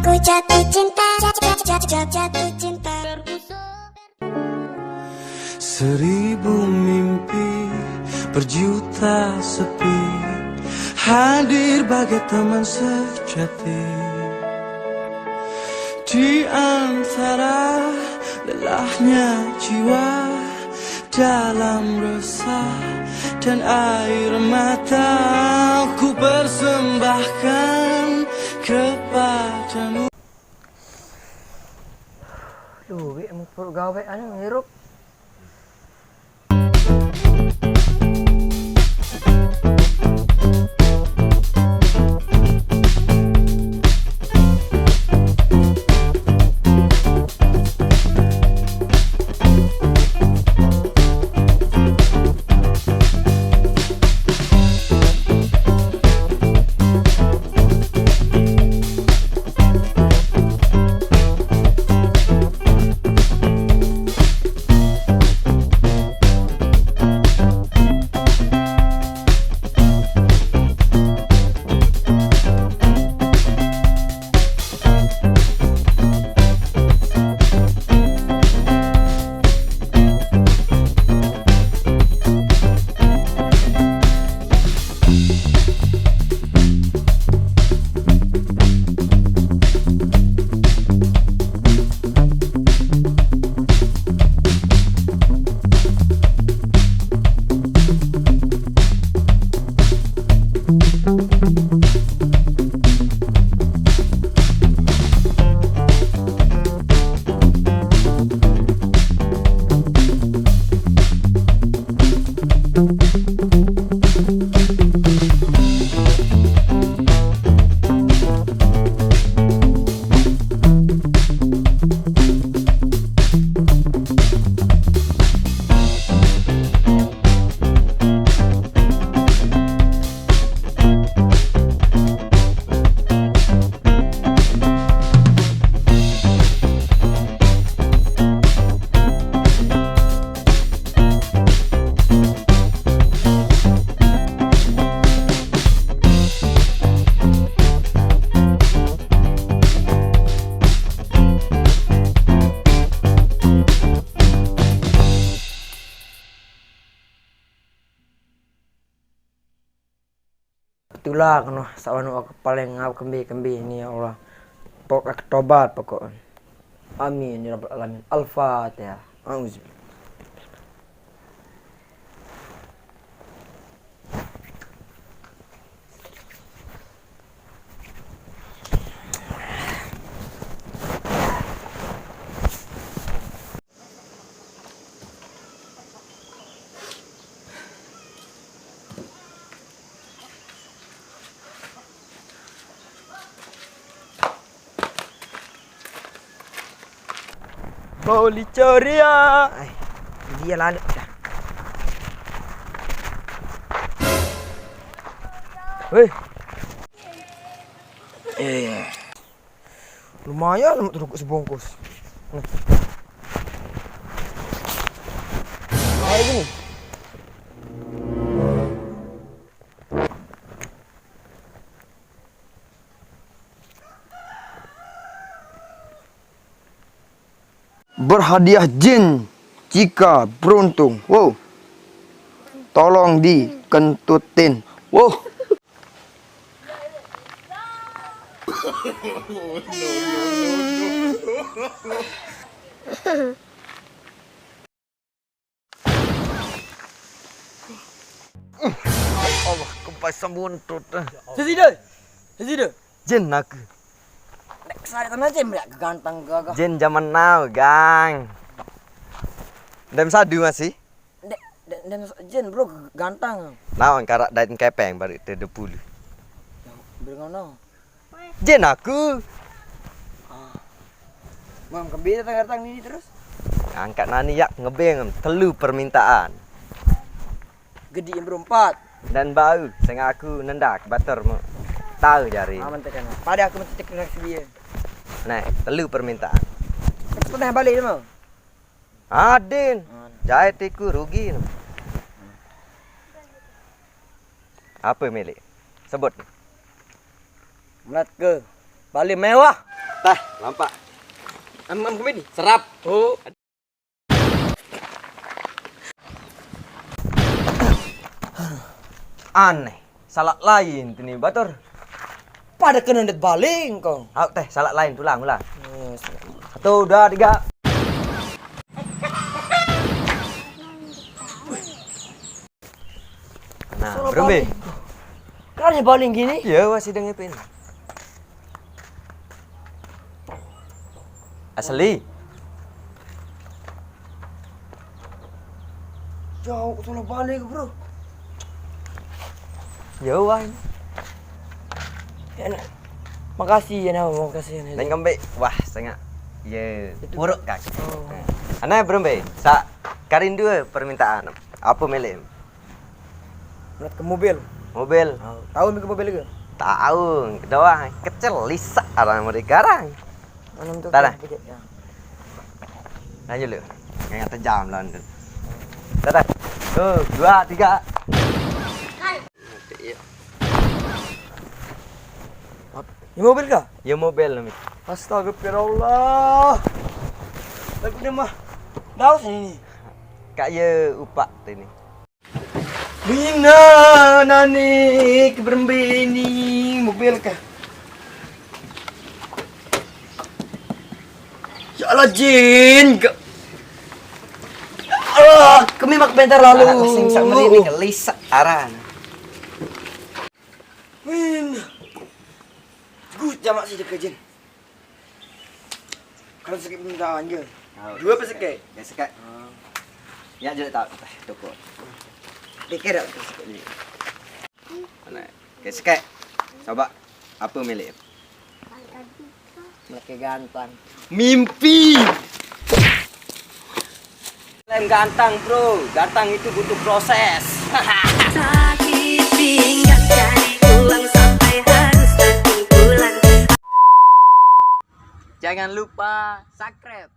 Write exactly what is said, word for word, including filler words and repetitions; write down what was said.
Ku jatuh cinta, jatuh, jatuh, jatuh, jatuh cinta. Seribu mimpi, berjuta sepi, hadir bagai teman sejati. Di antara lelahnya jiwa, dalam resah dan air mata, ku persembahkan kepadamu. Duh, wek, perut gawek anu ngirup. Itulah kena sawan aku paling ngau kembi-kembi ni, ya Allah. Pok aku tobat pokok. Amin ya rabbal alamin. Al-Fatihah. Auzubillah. Boli Coria. Ai, dia lalu dah. Weh. Eh. Lumayan amat rokok sebungkus. Nah. Kayak gini. Berhadiah jin jika beruntung. Wow. Tolong dikentutin. Wow. Allah, kempai sambuntu. Sesida. Sesida. Jin aku. Nek kesari teman aja melihat ganteng gagah. Jin zaman now, gang. Dem sadu masih. Dek, dek, dek, Jen, bro, ganteng. Naon karak dain kepeng baru itu dua puluh. Bro, ngono. Jen aku. Ah. Mam, kembe datang-datang ini terus? Angkat nani yak ngebeng telu permintaan. Gede yang berempat. Dan bau, sing aku nendak batur mu. Tahu jari. Aman tekan. Pada aku mesti tekan dia. Nah, telu permintaan. Pernah balik dia mau. Adin, jahit iku rugi. Apa milik? Sebut. Melihat ke Bali mewah. Tah, lampak. Am, am kemedi. Serap. Oh. Aneh, salah lain tu ni batur. Pada kena ndet baling kau. Au teh, salah lain, tulang ulang. Satu, dua, tiga. Nah, berembe. Kan baling gini. Iya, wah sidang ipin. Asli. Jauh salah balik, bro. Ya wah. Makasih ya, nah, makasih ya. Neng kembe, wah, setengah. Ya, buruk kak. Aneh berembe. Sa karin dua permintaan. Apa milih? Melihat ke mobil. Mobil. Tahu ke mobil ke? Tahu, doang kecil lisak orang mau digarang. Mana tu? Dah, dah. Lanjut lu. Yang kata jam lah tu. Dah, dah. Tuh, dua, tiga. Iya. Ya mobil kah? Ya mobil nih. Astagfirullah. Lagu dia mah. Daus ini. Kak ya upak tu ini. Bina nani ke berembe ini mobil kah? Ya Allah, Jin. Ke- Allah, kami mak bentar lalu. Anak sing sak meri ni kelis arah. Win. Gus jamak sih dekat, Jin. Kalau sakit pun tahan je. Dua apa sakit? Ya sakit. Ya je tak toko. Pikir tak sakit ni. Mana? Ke sakit. Coba apa milik? Laki ganteng. Mimpi. Lem ganteng, bro. Ganteng itu butuh proses. Sakit pinggang cari uang sampai harus satu bulan. Jangan lupa subscribe.